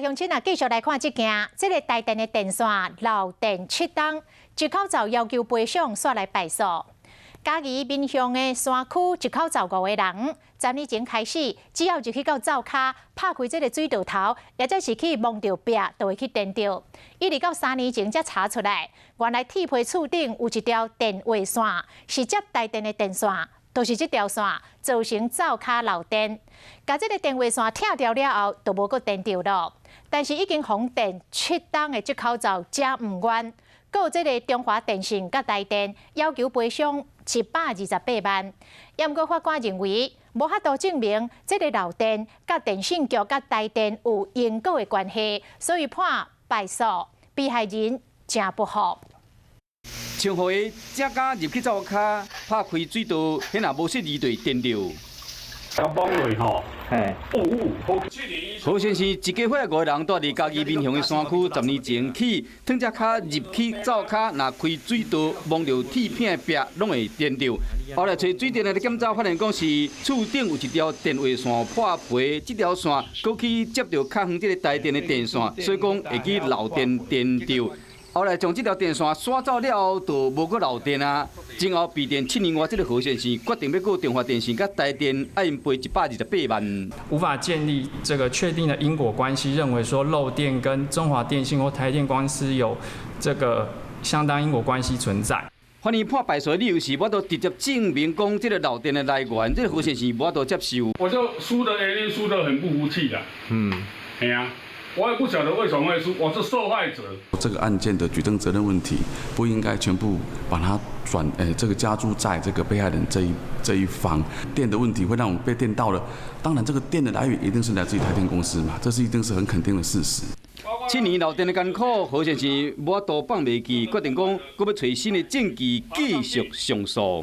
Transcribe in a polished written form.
鄉親啊，繼續來看這件，這个台電的電線漏電7冬，一口罩要求賠償，煞來敗訴。嘉義民雄的山區一口灶五個人，10年前開始，只要入去到灶跤，拍開這个水道頭，抑者是去摸著壁，就會去電著。一直到3年前才查出來，原來鐵皮厝頂有一條電話線，是接台電的電線。就是這條線造成灶跤漏電，共這个電話線拆掉了後，就無閣電著囉。但是已經予電7冬的這口灶才毋願，告這个中華電信佮台電，要求賠償128萬。毋過法官認為，無法度證明這个漏電佮電信局佮台電有因果的關係，所以判敗訴，被害人誠不服。像予伊才敢入去灶跤，拍開水道，彼若無適宜就會電著。佮摸落吼，嘿，何先生一家伙五个人住佇嘉義民雄的山區，10年前起，褪隻跤入去灶跤，若開水道，摸著鐵片的壁，攏會電著。後來揣水電來檢查，發現講是厝頂有一條電話線破皮，這條線閣去接著較遠這个台電的電線，所以講會去漏電電著。後來將這條電線刷走了後，就無閣漏電啊。之後被電7年外，這个何先生決定欲告中華電信佮台電，愛𪜶賠128萬。無法建立這個確定的因果關係，認為說漏電跟中華電信或台電公司有這個相當因果關係存在。法院判敗訴的理由是，無法度直接證明講這个漏電的來源，這个何先生無法度接受。我就輸的原因輸得很不服氣的。係啊。我也不曉得為什麼會輸，我是受害者。這個案件的舉證責任問題，不應該全部把它轉，這個加諸在這個被害人這一方。電的問題會讓我們被電到了，當然這個電的來源一定是來自於台電公司嘛，這是一定是很肯定的事實。7年漏電的艱苦，何先生無法度放袂記，決定講閣欲揣新的證據繼續上訴。